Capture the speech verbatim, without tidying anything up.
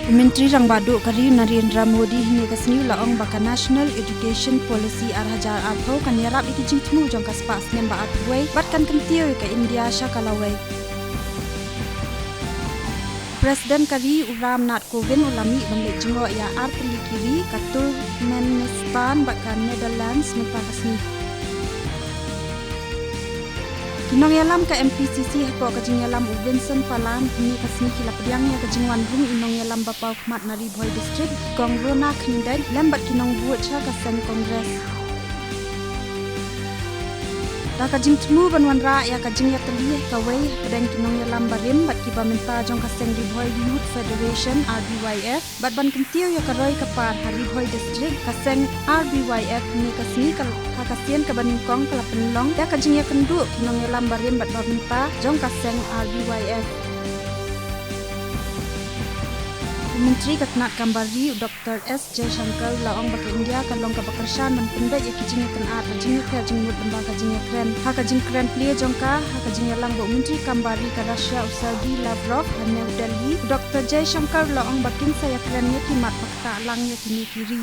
U Myntri Rangbah Duh ka ri Narendra Modi hynne ka sngi u la ong ba ka National Education Policy ar hajar arphew kan ïarap ïa ki jingthmu jong ka spah snem ba arphew wei bad kan kyntiew ïa ka India sha ka lawei. President ka ri u Ram Nath Kovind u la mih ban leit jngoh ïa ar tylli ki ri, ka Turkmenistan bad ka Netherlands mynta ka sngi. Ki nongïalam ka M P C C hapoh ka jingïalam u Vincent Palan hynne ka sngi ki la pdiang ïa ka jingwan rung i nongïalam ba paw khmat na Ri Bhoi District, i Kong Rona Khyndait lem bad ki nongbud sha ka seng Congress. Da ka jingthmu ban wanrah ïa ka jingïatylli ha kawei hapdeng ki nongïalam barim bad kiba mynta jong ka seng Ri Bhoi Youth Federation, R B Y F, bad ban kyntiew ïa ka roi ka par ha Ri Bhoi District, ka seng R B Y F hynne ka sngi ka, ha ka sien kaba nyngkong ka la pynlong ïa ka jingïakynduh ki nongïalam barim bad ba mynta jong ka seng R B Y F. U Myntri ka tnat kam bar ri u Doctor S Jaishankar u la ong ba ka India ka long kaba kyrshan ban pynbeit ïa ki jingïakynad, ka jingïakher jingmut lyngba ka jingïakren. Ha ka jingkren plie jong ka ha ka jingïalang bad u Myntri kam bar ri ka Russia u Sergei Lavrov ha New Delhi, u Doctor Jaishankar u la ong ba kin sa ïakren ïa ki mat ba ktah lang ïa kine ki ri.